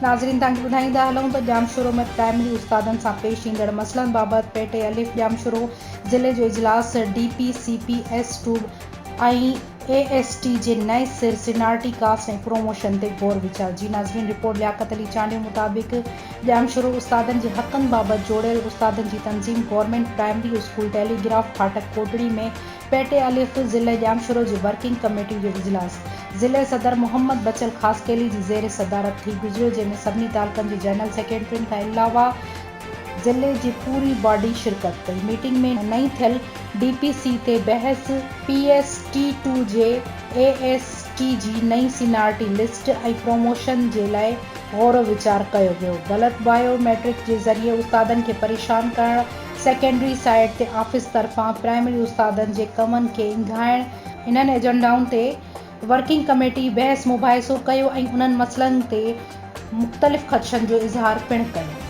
ناظرين توهان کي ٻڌائيندا هلون ته ڄامشورو ۾ پرائمري استادن سان پيش ايندڙ مسئلن بابت پي ٽي الف ڄامشورو ضلعي جو اجلاس D P C P S two ۽ A S T جي نئين سر سينارٽي ڪاسٽ ۽ پروموشن تي غور ويچار جي ناظرين رپورٽ لياقت علي چانڊيو مطابق ڄامشورو استادن جي حقن بابت جوڙيل استادن جي تنظيم گورنمينٽ پرائمري اسڪول ٽيليگراف ڦاٽڪ ڪوٽڙي ۾ پي ٽي الف ضلعي ڄامشورو جي ورڪنگ ڪميٽي جو اجلاس ضلعي صدر محمد بچل خاصخيلي جي زير صدارت ٿي گذريو جنهن ۾ سڀني تعلقن جي جنرل سيڪريٽرين کان علاوه ضلعي جي پوري باڊي شرڪت ڪئي. ميٽنگ ۾ نئين ٿيل ڊي پي سي تي بحث، پي ايس ٽي ٽو جي اي ايس ٽي جي نئين سينارٽي لسٽ ۽ پروموشن جي لاء غور و ويچار ڪيو ويو. غلط بايو ميٽرڪ جي ذريعي استادن کي پريشان ڪرڻ، سيڪنڊري سائيڊ تي آفيس طرفان پرائمري استادن جي ڪمن کي اينگهائڻ، انهن ايجنڊائن تي ورڪنگ ڪميٽي بحث مباحثو ڪيو ۽ انهن مسئلن تي مختلف خدشن جو اظهار پڻ ڪيو.